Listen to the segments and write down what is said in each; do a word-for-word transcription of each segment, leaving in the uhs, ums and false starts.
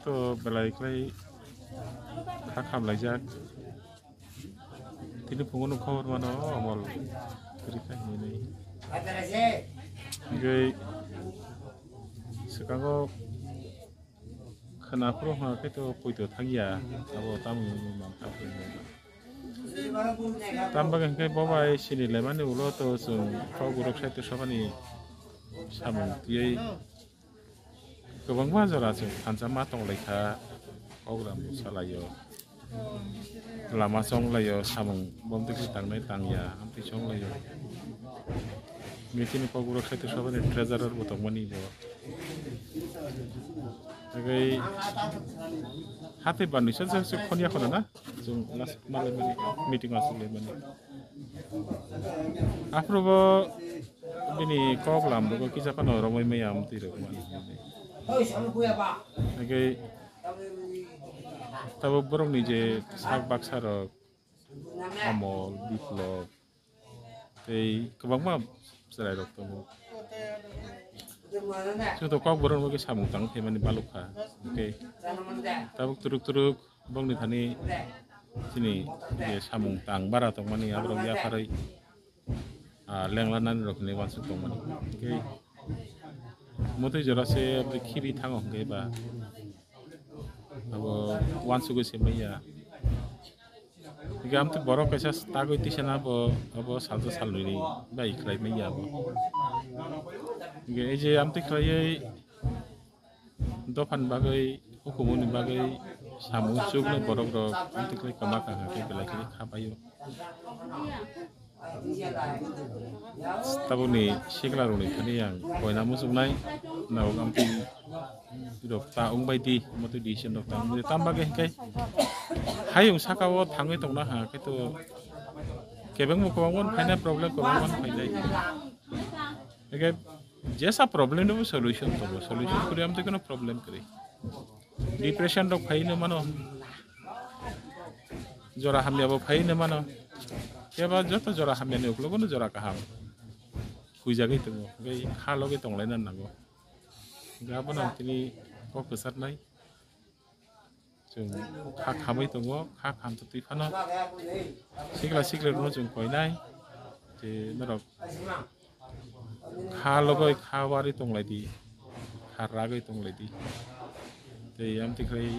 To belai khlai kha khamlaijak. Tini phungo no khobor mano, o Amol kwrwi kha hinwi. Hingke swkango khwna phuru hwnka khe to poito thangya, abo tamo wngwi mankha. Tam bagwi hwnkhe bo bai sini lemani ulo to chwng kok borok side o sophani samung twiwi kwbangma jora chwng thansa ma tonglaikha, program salaio, lama chonglaio, samung bomtwi khe tangnai tangya, amtwi chonglaio. Mitini kok borok side o sophani treasurer bo tongmani bo. Tei hatwi bani sa sa khonyak khona na? Chwng last ma laimani, meeting o aswk laimani. Aphuru bo bini kok lam rwgo kisa phano romwi maya amtwi rok mani. Hingke tabuk borokni je sak baksa rok, Amol, Biplop, tei kwbangma chwrairok tongo. Joto kok borok bagwi samung tang phaimani balukha. Hingke tabuk turuk turuk bongni thani chini je samung tang bara tongmani aborok yapharwi, ah, lenglanani rok hinwi uansuk tongmani. Hingke motwi jora se khibi thango hingke ba abo uansugwi se manya. Hingke amtwi borok kaisa tagwi tisana bo abo salsa salnwini bai khlai manya abo. Hingke ei je amtwi khlaiwi dophani bagwi, hukumuni bagwi samung chuknai borok rok amtwi khlai kwma kaham khe belai khe kha paio. Tabukni sikla rokni thani ang koina muchungnai, nabo amtwi rok ta wngbai di, motwi decision rok ta wngbai di. Tam bagwi hwnkhe hayung saka o thangwi tongna ha khe to kebengbo kwbangma phainai problem kwbangma phainai. Hwnkhe jesa problem ni bo solution tongo, solution kwrwi amtwi kheno problem kwrwi. Depression rok phai hinwi mano, jora hamya bo phai hinwi mano. Keba joto jora hamya ni uklogo no jora kaham huijagwi tongo, hwnkhe kha logwi tonglaina nango. Hwnkhe abono ang tini kok kwcharnai. Chwng kha khamwi tongo, kha khamtwi phano sikla sikla rokno chwng koinai. Tei norok kha logoi kha warwi tonglaidi, kha ragwi tonglaidi. Tei amtwi khlai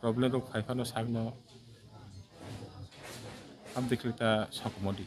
problem rok phai phano sakno amtwi khlai ta sokomodi.